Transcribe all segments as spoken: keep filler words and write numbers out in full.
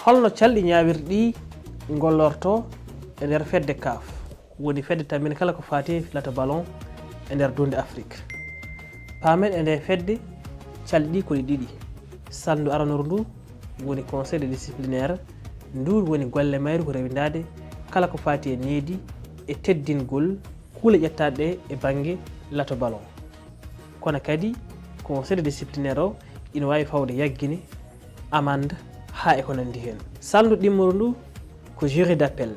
Holno calɗi ñaawirɗi ɗi ngollorto e nder fedde CAF, woni fedde tammin kala ko faati e lato ballon e nder duunde Afrik? Paamen e nde fedde, calɗi ɗi ko ɗi ɗiɗi. Salndu aranooru ndu woni conseil de disciplinaire, ndu woni golle mayru ko rewindaade kala ko faati e needi e teddingol kuule ƴettaaɗe e bannge lato ballon. Kono kadi, conseil de disciplinaire o ina waawi fawde yaggine, amande, haa e ko nanndi heen. Salndu ɗimmuru ndu ko jury d'appel.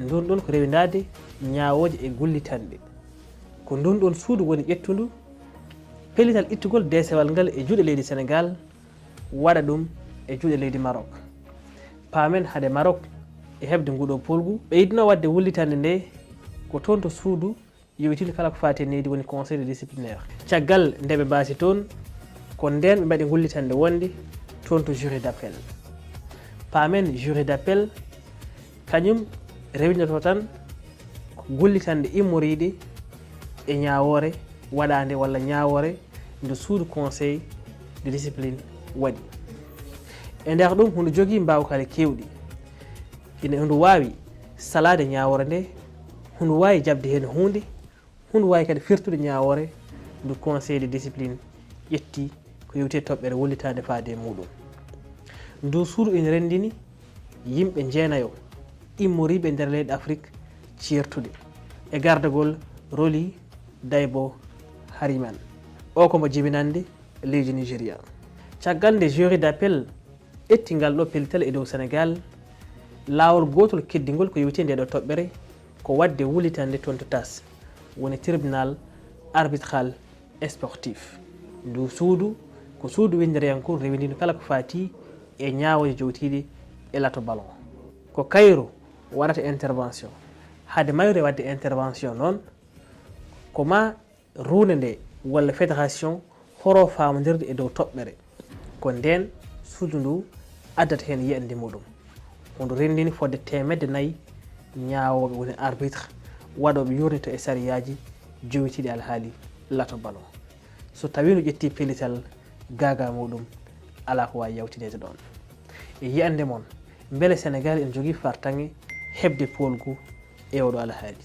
Ndun ɗon ko rewindaade ñaawooje e gullitanɗe. Ko ndun ɗon suudu woni ƴettundu pellital ittugol deesewal ngal e juuɗe leydi Senegaal, waɗa ɗum e juuɗe leydi Maroc. Paamen hade Maroc e heɓde nguɗo poolgu, ɓeydino waɗde wullitande nde ko toon to suudu yowitiiɗo kala ko faati e needi woni conseil de disciplinaire. Caggal nde ɓe mbaasi toon, ko ndeen ɓe mbaɗi ngullitande wonde toon to jury d'appel. Paamen jury d'appel, kañum rewindoto tan ko gullitande immoriiɗe e ñaawoore waɗaande walla ñaawoore nde suudu conseil de discipline waɗi. E nder ɗum, hunde jogii mbaawkaaji keewɗi. Ina, hunde waawi salaade ñaawoore nde, hunde waawi jaɓde heen huunde, hunde waawi kadi firtude ñaawoore ndu conseil de discipline ƴetti ko yowiti e toɓɓere wullitaande faade e muɗum. Ndu suudu ina renndini yimɓe jeenayo immoriiɓe nder leyɗe Afrik ceertuɗe e gardagol Rolly Daibo Hariman. O ko mo jibinannde leydi Nigeria. Caggal nde jury d'appel ƴetti ngal ɗo pellital e dow Senegaal, laawol gootol keddingol ko yowiti e nde ɗo toɓɓere ko waɗde wullitande toon to tas, woni tribunal arbitral sportif. Ndu suudu ko suudu winndereyankuru rewindiindu kala ko faati e ñaawooje jowtiiɗe e lato ballon. Ko kayru waɗata intervention. Hade mayru e waɗde intervention noon, ko ma ruunde nde walla fédération horo faamondirde e dow toɓɓere. Ko ndeen suudu ndu addata heen yi'annde muɗum. Ndu renndini fodde teemedde nayi ñaawooɓe, woni arbitre, waɗooɓe yuurnito e sariyaaji jowitiiɗi alhaali lato ballon. So tawii ndu ƴettii pellital, gaagaa muɗum alaa ko waawi yawtineede ɗoon. E yi'annde mon, mbele Senegaal ina jogii fartaŋŋe heɓde poolgu e oɗo alhaali?